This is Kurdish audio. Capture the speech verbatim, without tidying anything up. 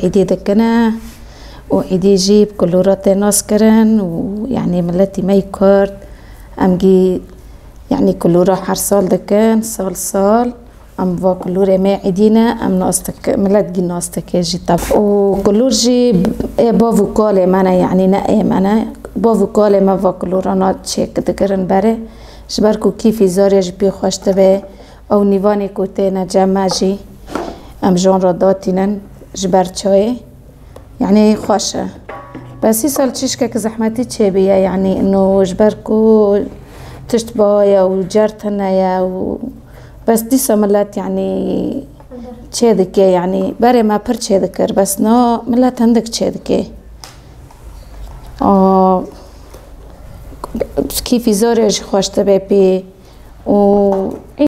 Êdî dikine û êdî jî bi kulûra tê naskirin û, yanî, miletî me yê Kurd, em gî, yanî, kulûra her sal dikin, sal sal. Em va kulûrê me êdî ne, em nas dike, milet gî nas dike jî tav. Û kulûr jî ê bav û kalê me ne, yanî ne ê me ne. Bav û kalê me va kulûrana çêk dikirin berê. Ji ber ku kîfî zarê jî pê xweş dibe. Ew nîvanê ku têne cem me jî em ji wan re datînin ji ber çayê. Yanî xweş e. Bes îsal çişkek zehmetî çêbûye, yanî ino ji ber ku tişt baye û cer tune ye û bes dîsa milet, yanî, çê dike, yanî berê me pir çê dikir, bes no milet hindik çê dike. Aa, kîfî zorê jî xweş dibe pê û